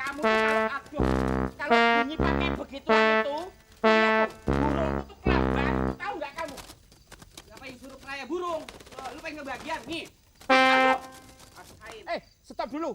Kamu tuh kalau aduh, kalau bunyi pakai begituan itu, iya tuh, burung tuh kelaban, tahu nggak kamu? Ngapain suruh keraya burung? Oh, lu pengen ngebagian nih? Aduh, rasain. Stop dulu.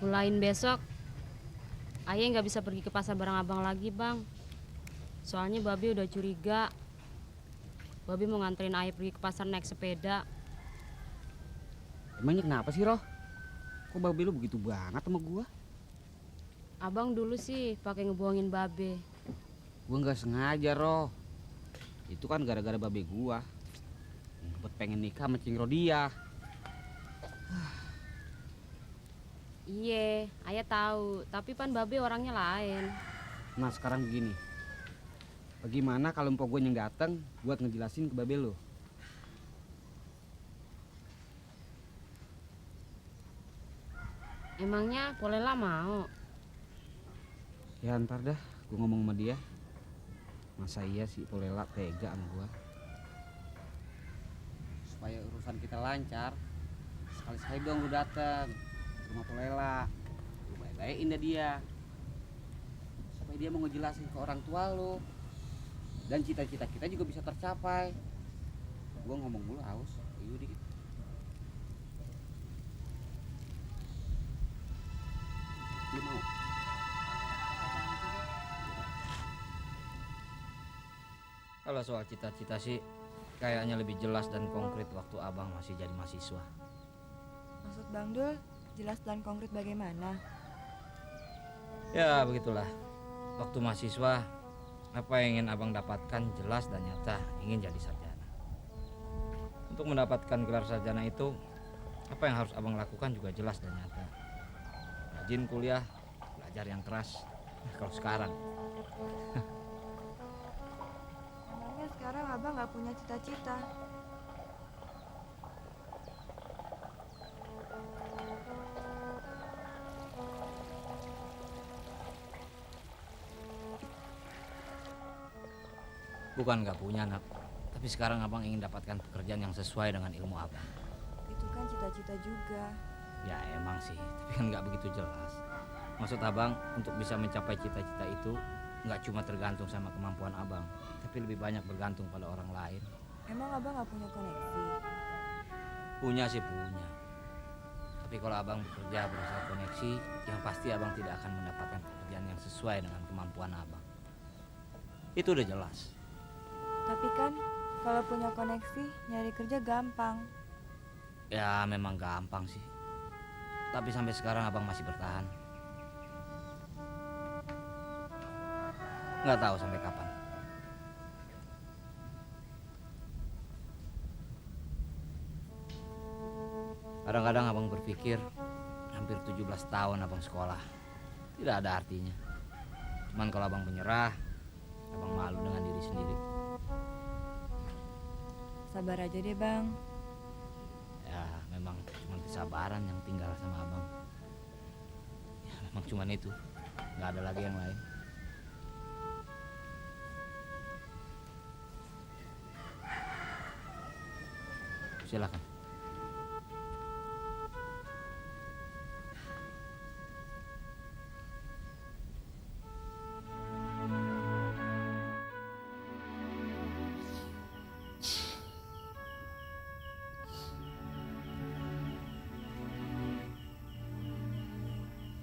Mulain besok, Ayah nggak bisa pergi ke pasar bareng abang lagi bang. Soalnya Babe udah curiga. Babe mau nganterin Ayah pergi ke pasar naik sepeda. Emangnya kenapa sih, Roh? Kok Babe lu begitu banget sama gua? Abang dulu sih pakai ngebohongin Babe. Gua nggak sengaja, Roh. Itu kan gara-gara Babe gua. Ngebet pengen nikah sama Cing Rodia. Iya, Ayah tahu. Tapi kan Babe orangnya lain. Nah sekarang begini. Bagaimana kalau empok gue yang datang buat ngejelasin ke Babe lu? Emangnya Polela mau? Ya ntar dah, gue ngomong sama dia. Masa iya si Polela tega sama gua? Supaya urusan kita lancar, sekali-sekali dong lu datang ke rumah Polela. Lu baik-baikin dah dia. Supaya dia mau ngejelasin ke orang tua lu. Dan cita-cita kita juga bisa tercapai. Gua ngomong dulu haus, ayo dikit. Lu mau? Kalau soal cita-cita sih kayaknya lebih jelas dan konkret waktu abang masih jadi mahasiswa. Maksud Bang Dul, jelas dan konkret bagaimana? Ya begitulah. Waktu mahasiswa, apa yang ingin abang dapatkan jelas dan nyata, ingin jadi sarjana. Untuk mendapatkan gelar sarjana itu, apa yang harus abang lakukan juga jelas dan nyata. Rajin kuliah, belajar yang keras. Kalau sekarang Emangnya sekarang Abang nggak punya cita-cita? bukan nggak punya nak, tapi sekarang abang ingin dapatkan pekerjaan yang sesuai dengan ilmu abang. Itu kan cita-cita juga. Ya emang sih, tapi kan nggak begitu jelas. Maksud abang untuk bisa mencapai cita-cita itu nggak cuma tergantung sama kemampuan abang, tapi lebih banyak bergantung pada orang lain. Emang Abang nggak punya koneksi? Punya sih punya. Tapi kalau abang bekerja berusaha koneksi, yang pasti abang tidak akan mendapatkan pekerjaan yang sesuai dengan kemampuan abang. Itu udah jelas. Tapi kan kalau punya koneksi nyari kerja gampang. Ya memang gampang sih. Tapi sampai sekarang abang masih bertahan. Nggak tahu sampai kapan. Kadang-kadang abang berpikir hampir 17 tahun abang sekolah tidak ada artinya. Cuman kalau abang menyerah, abang malu dengan diri sendiri. Sabar aja deh Bang. Ya memang cuma kesabaran yang tinggal sama abang. Ya memang cuman itu, nggak ada lagi yang lain. Silakan.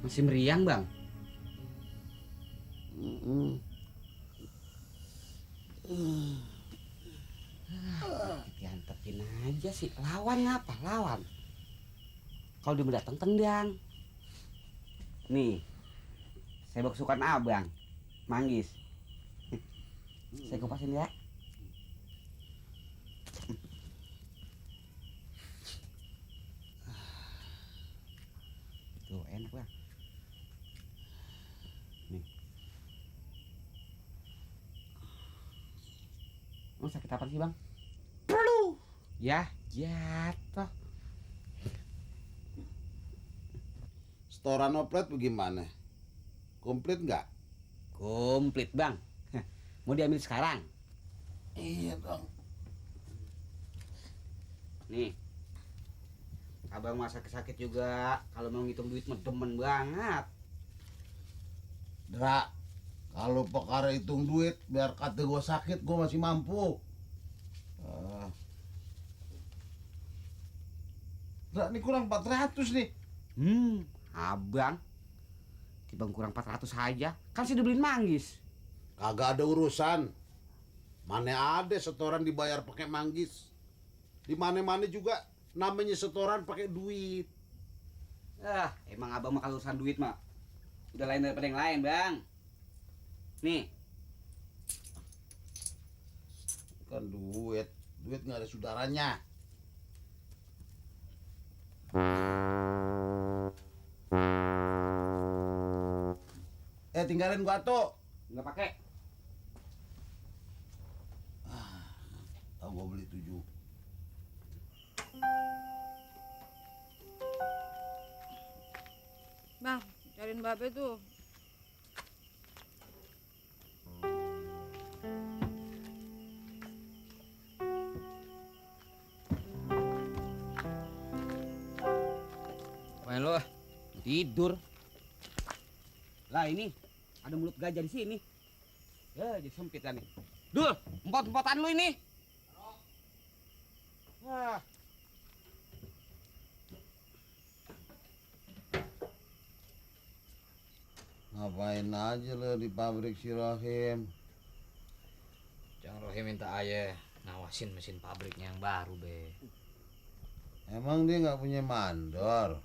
Masih meriang, Bang? Diantepin aja sih. Lawan ngapa? Lawan. Kalau dia mau datang tendang. Nih, saya kesukaan abang. Manggis. Saya kupasin ya. Tuh enak bang. Nih. Mau sakit apa sih bang? Perlu. Ya jatuh. Setoran oplet bagaimana? Komplit nggak? Komplit bang. Mau diambil sekarang? Iya dong. Nih, abang masa sakit juga. Kalau mau ngitung duit mah demen banget. Dra, kalau perkara hitung duit, biar kata gue sakit, gue masih mampu. Dra, ini kurang 400 nih. Abang, timbang kurang 400 aja. Kan sih dibeliin manggis. Kagak ada urusan. Mana ada setoran dibayar pakai manggis. Di mana-mana juga namanya setoran pakai duit. Emang abang mah kalau urusan duit mah udah lain daripada yang lain, Bang. Nih, Kan duit nggak ada saudaranya. Tinggalin gua tuh. nggak pakai. Tahu gua beli 7. Bang, cariin Babe tuh. Main lo ah. Tidur. Lah ini ada mulut gajah di sini. Ya, jadi sempit kan nih. Dul, empot-empotan lu ini. Wah. Ngapain aja lo di pabrik si Rohim? Jangan Rohim minta ayah ngawasin mesin pabriknya yang baru, Be. Emang dia nggak punya mandor?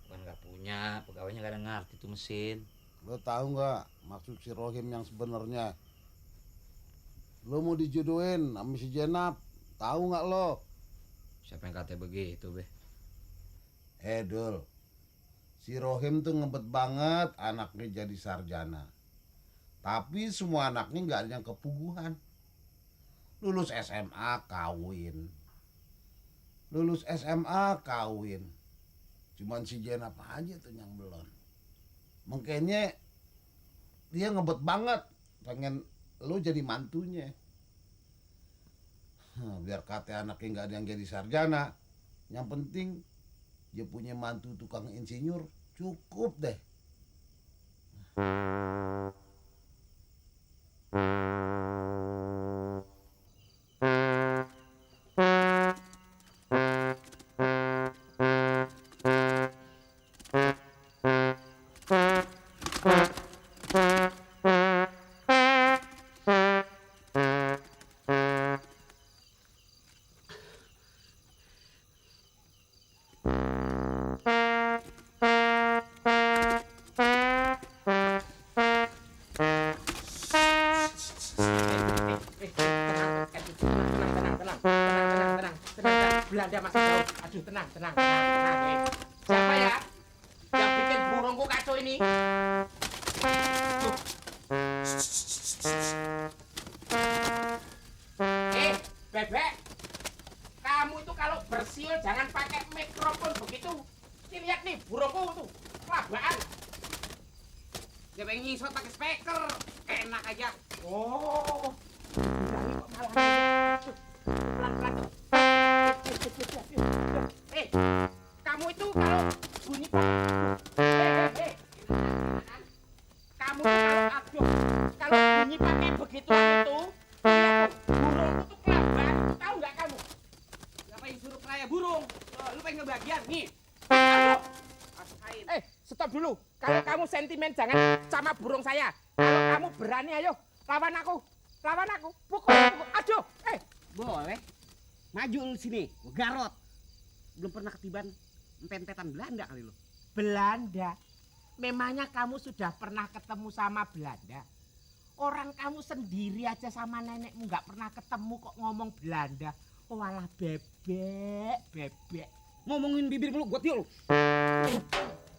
Bukan nggak punya, pegawainya nggak ada ngerti tuh mesin. Lo tahu nggak maksud si Rohim yang sebenarnya? Lo mau dijodohin sama si Jenap, tahu nggak lo? Siapa yang katanya begitu, Be? Dul, si Rohim tuh ngebet banget anaknya jadi sarjana. Tapi semua anaknya nggak ada yang kepuguhan. Lulus SMA kawin. Lulus SMA kawin. Cuman si Jenap aja tuh yang belum. Makanya dia ngebet banget pengen lo jadi mantunya. Biar kata anaknya nggak ada yang jadi sarjana. Yang penting dia punya mantu tukang insinyur, cukup deh. Tenang. Belanda masih jauh. Aduh, tenang. Siapa ya yang bikin burungku kacau ini? Tuh. Bebek. Kamu itu kalau bersiul jangan pakai mikrofon begitu. Ini lihat nih, burungku tuh kelabaan. Dia pengen nyisot pakai speaker. Enak aja. Oh. Berani kok malah kayak pelan-pelan tuh. Kamu itu kalau bunyi kamu tuh kalau bunyi pakai begituan itu, lihat tuh, burungku tuh kelaban, tahu nggak kamu? Ngapain suruh raya burung? Lu pengen ngebagian nih. Aduh. Masukain. Stop dulu. Kalau kamu sentimen jangan sama burung saya. Kalau kamu berani, ayo lawan aku. Pukul. Aduh. Boleh. Maju lu sini, gua garot. Belum pernah ketiban empen-empetan Belanda kali lu. Belanda. Memangnya kamu sudah pernah ketemu sama Belanda? Orang kamu sendiri aja sama nenekmu nggak pernah ketemu kok ngomong Belanda. Walah bebek. Ngomongin bibir mulu, gua tiul.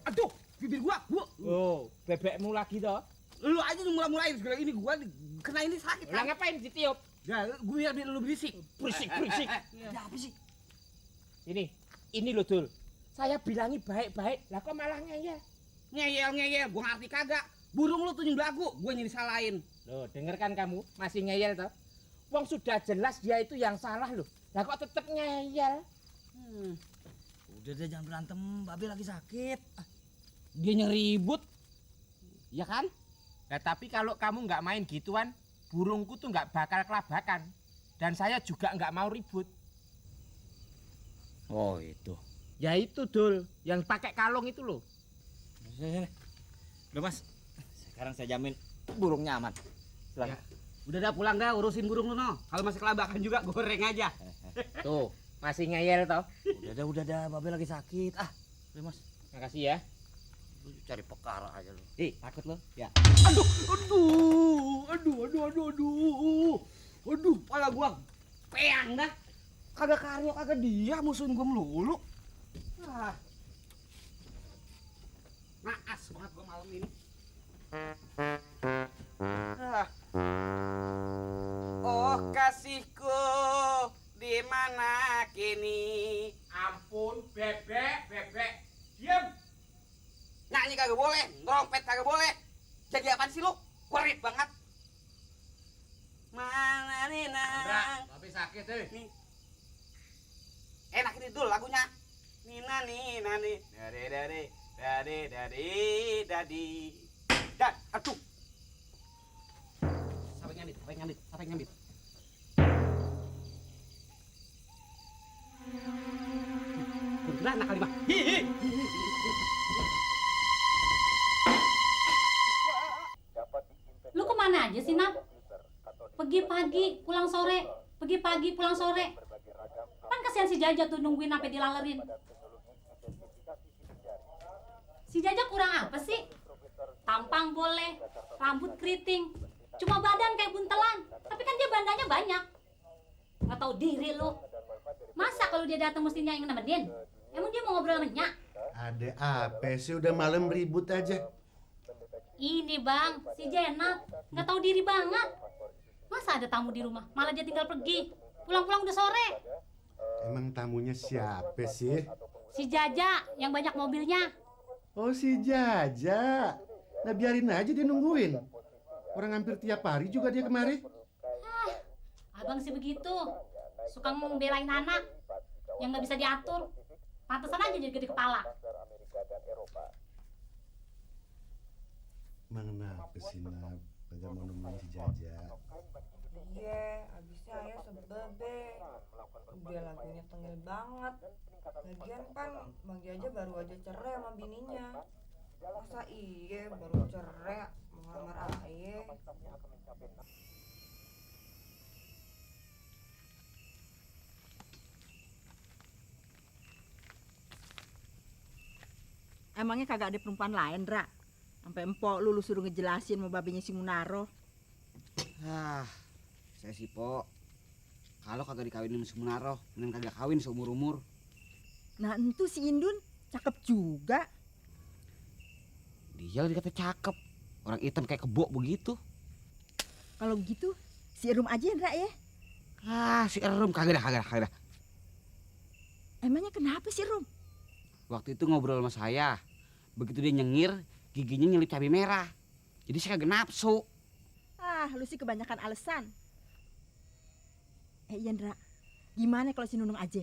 Aduh, bibir gua. Oh, bebekmu lagi toh? Lu aja yang mulai-mulai segala ini gua kena ini sakit. Lah ngapain ditiup? Ya, gue biar lu berisik. Berisik. Ya apa sih? Ini loh Dul. Saya bilangi baik-baik, lah kok malah ngeyel? Ngeyel, gua ngerti kagak. Burung lu tuh yang belagu, gua yang disalahin. Loh, denger kan kamu masih ngeyel toh? Wong sudah jelas dia itu yang salah loh. Lah kok tetep ngeyel? Udah deh jangan berantem, Babe lagi sakit. Dia nyeribut. Ya kan? Nah, tapi kalau kamu nggak main gituan, burungku tuh nggak bakal kelabakan. Dan saya juga nggak mau ribut. Oh itu. Ya itu Dul, yang pakai kalung itu loh. Sini. Udah Mas, sekarang saya jamin burungnya aman. Silakan. Ya. Udah dah pulang dah urusin burung lu no. Kalau masih kelabakan juga goreng aja. Tuh, masih ngeyel toh. Udah dah, Babe lagi sakit. Udah Mas, Makasih ya. lu cari perkara aja lu. Takut lo? Ya. Aduh, pala gua peang dah. Kagak karyo, kagak dia musuhin gua melulu. Naas banget gua malam ini. Oh kasihku, di mana kini? Ampun, bebek. Diam. Nyanyi kagak boleh, ngerompet kagak boleh. Jadi apaan sih lu? Kurit banget. Mana nih nang? Babe sakit deh. Nih. Enak ini dulu lagunya. Nina nih. Dadi. Dan, aduh. Sampai nyambit. Kuntilanak kali mah. Lu kemana aja sih, Nat? Pergi pagi, pulang sore. Pergi pagi, pulang sore. Kan kasihan si Jaja tuh nungguin sampai dilalerin. Si Jaja kurang apa sih? Tampang boleh, rambut keriting. Cuma badan kayak buntelan. Tapi kan dia bandanya banyak. Nggak tahu diri lu. Masa kalau dia datang mestinya yang nemenin? Emang dia mau ngobrol sama Nyak? Ada apa sih, udah malam ribut aja. Ini bang, si Jenat nggak tahu diri banget. Masa ada tamu di rumah, malah dia tinggal pergi. Pulang-pulang udah sore. Emang tamunya siapa sih? Si Jaja yang banyak mobilnya. Oh si Jaja. Nah biarin aja dia nungguin. Orang hampir tiap hari juga dia kemari. Abang sih begitu, suka ngebelain anak yang nggak bisa diatur. Pantesan aja jadi gede kepala. Emang kenapa sih Nab? Kagak mau nemuin si Jaja. Iya, abisnya ayah sebebe. Udah lagunya tengil banget. Lagian kan Bang Jaja baru aja cerai sama bininya. Masa iya baru cerai mau ngelamar ayah? Emangnya kagak ada perempuan lain, Ra? Sampai empok lu suruh ngejelasin sama babenya si Munaro. Saya sih Po. Kalau kagak dikawinin sama si Munaro, mending kagak kawin seumur-umur. Nah, entu si Indun cakep juga. Dia lagi kata cakep. Orang hitam kayak kebo begitu. Kalau gitu, si Rum aja ya, Ra ya? Si Erum kagak dah. Emangnya kenapa si Rum? Waktu itu ngobrol sama saya. Begitu dia nyengir, giginya nyelip cabai merah. Jadi saya kagak nafsu. Lu sih kebanyakan alasan. Ian, Ra, gimana kalau si Nunung aja?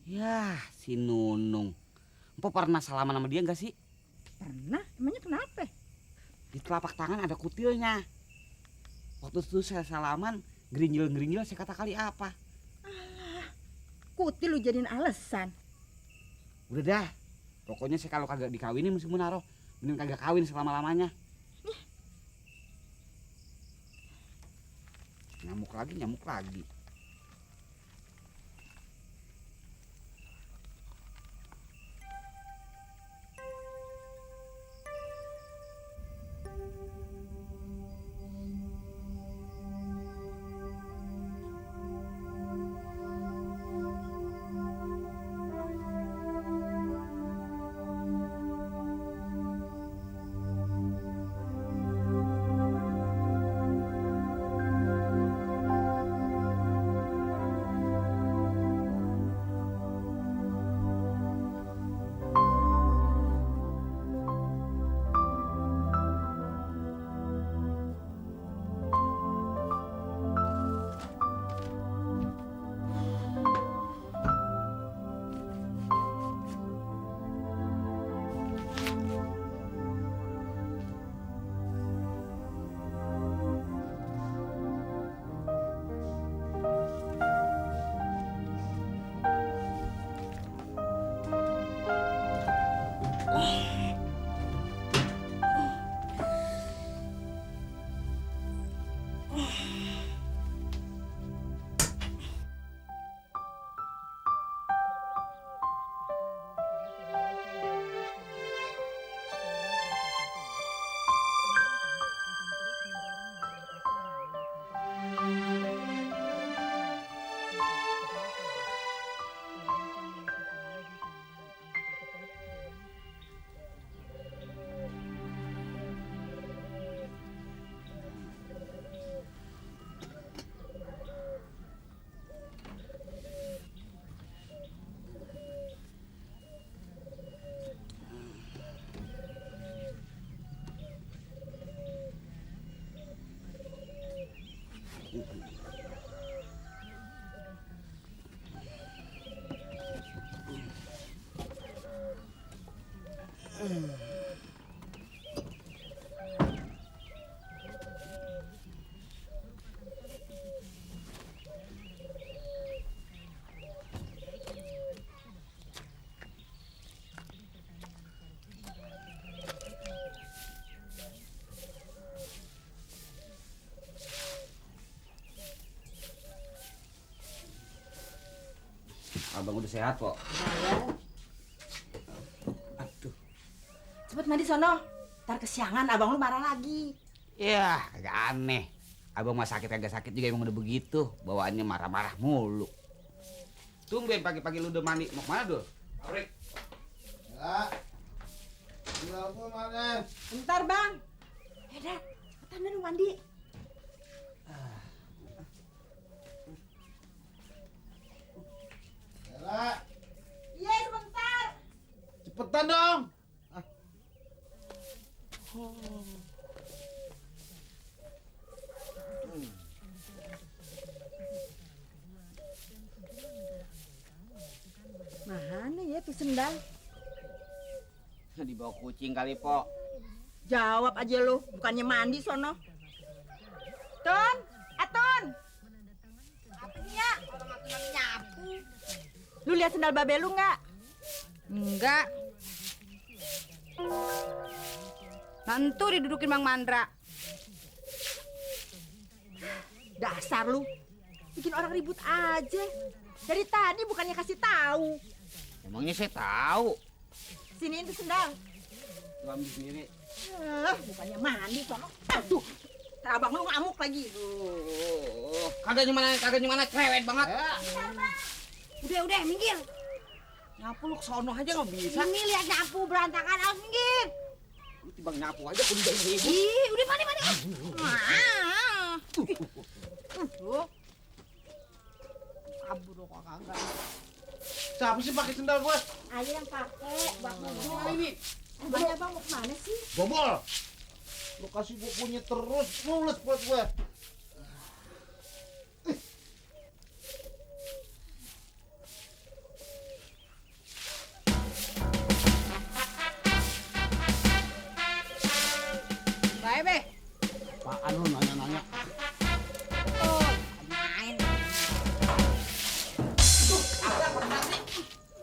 Yah, si Nunung. Empo pernah salaman sama dia enggak sih? Pernah, emangnya kenapa? Di telapak tangan ada kutilnya. Waktu itu saya salaman, gerinjil saya kata kali apa. Kutil lu jadiin alasan. Udah dah, pokoknya saya kalau kagak dikawinin mesti Munaro, mending kagak kawin selama-lamanya. Nyamuk lagi. Abang udah sehat kok. Aduh. Cepet mandi sono. Ntar kesiangan abang lu marah lagi. Ya, agak aneh. Abang mah sakit agak sakit juga emang udah begitu. Bawaannya marah-marah mulu. Tumben pagi-pagi lu udah mandi. Mau kemana, Dul? Pabrik. Ya. Tinggalku mana? Bentar bang. Dah, cepetan dah lu mandi. Ela, Iya sebentar. cepetan dong. Mana ya tuh sendal? Dibawa kucing kali, Po. Jawab aja lu, bukannya mandi sono. Ton, Aton. Apa nih ya? Orang Atunan nyapu. Lu lihat sendal babe lu nggak? Enggak. Tentu didudukin Bang Mandra. Dasar lu, bikin orang ribut aja. Dari tadi bukannya kasih tahu. Emangnya saya tahu. Siniin tuh sendal. Lu ambil sendiri. Bukannya mandi sono. Aduh, ntar abang lu ngamuk lagi. Kagak nyemana cerewet banget. Udah, minggir. Nyapu lu kesono aja nggak bisa. Ini lihat nyapu berantakan, harus minggir. Lu timbang nyapu aja udah ribut. Ih, udah mandi. Kabur kok kagak. Siapa sih pakai sendal gua? Ayo yang pakai, buat Gimana ini? Banyak bang, mau kemana sih? Bobol. Lu kasih bukunya terus mules buat gua. Baik, Be. Apaan lu nanya-nanya? Oh, main.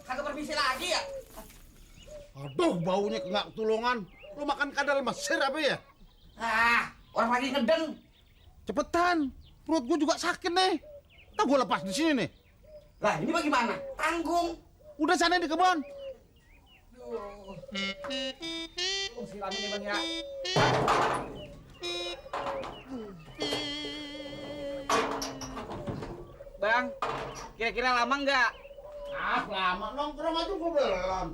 Kagak permisi lagi ya? Aduh, baunya nggak ketulungan. Lu makan kadal Mesir apa ya? Ah, orang lagi ngeden. Cepetan, perut gua juga sakit nih. Ntar gua lepas di sini nih. Lah, ini bagaimana? Tanggung. Udah sana di kebun. Siram ini Bang ya. Bang, kira-kira lama nggak? Ah, lama nongkrong aja gua belum.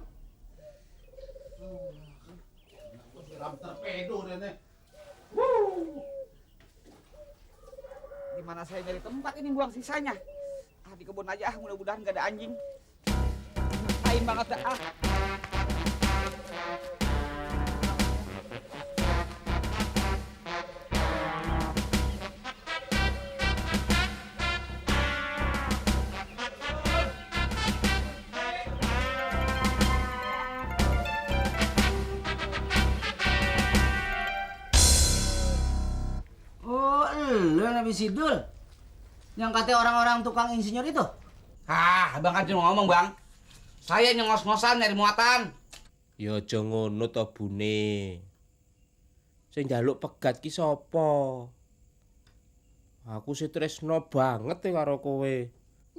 Gua siram torpedo deh nih. Di mana saya nyari tempat ini buang sisanya? Ah, di kebun aja, mudah-mudahan nggak ada anjing. Lain banget dah. Ah. Oh, lu Nabi Sidul. Yang katanya orang-orang tukang insinyur itu. Ah, abang kan cuma ngomong, Bang. Saya nyengos-ngosan nyari muatan. Ya aja ngono to, Bune. Sing njaluk pegat ki sapa? Aku sih tresno banget karo kowe.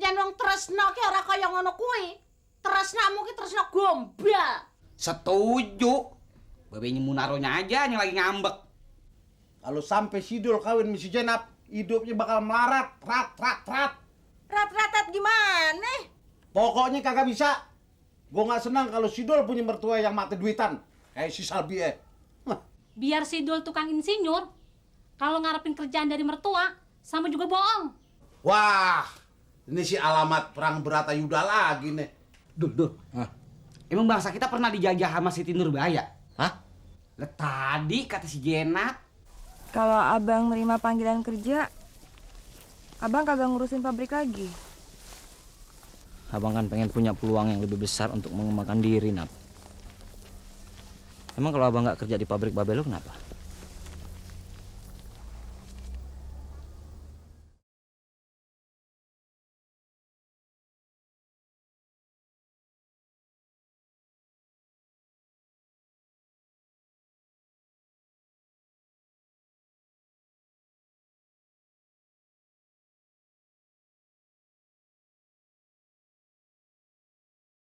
Yen wong tresno ki ora kaya ngono kuwi. Tresnamu ki tresno gombal. Setuju. Babenya Munaronya aja yang lagi ngambek. Kalau sampai Sidul kawin sama si Jenap, hidupnya bakal melarat, rat. Rat-ratat gimana? Pokoknya kagak bisa. Gua nggak senang kalau Sidul punya mertua yang mati duitan, kayak si Salbi. Biar Sidul tukang insinyur, kalau ngarepin kerjaan dari mertua, sama juga bohong. Wah, ini si alamat perang Bratayuda lagi nih. Dul. Emang bangsa kita pernah dijajah sama Siti Nurbaya? Hah? Lah tadi kata si Jenap. Kalau abang nerima panggilan kerja, abang kagak ngurusin pabrik lagi. Abang kan pengen punya peluang yang lebih besar untuk mengembangkan diri, Nap. Emang kalau abang nggak kerja di pabrik babel lu kenapa?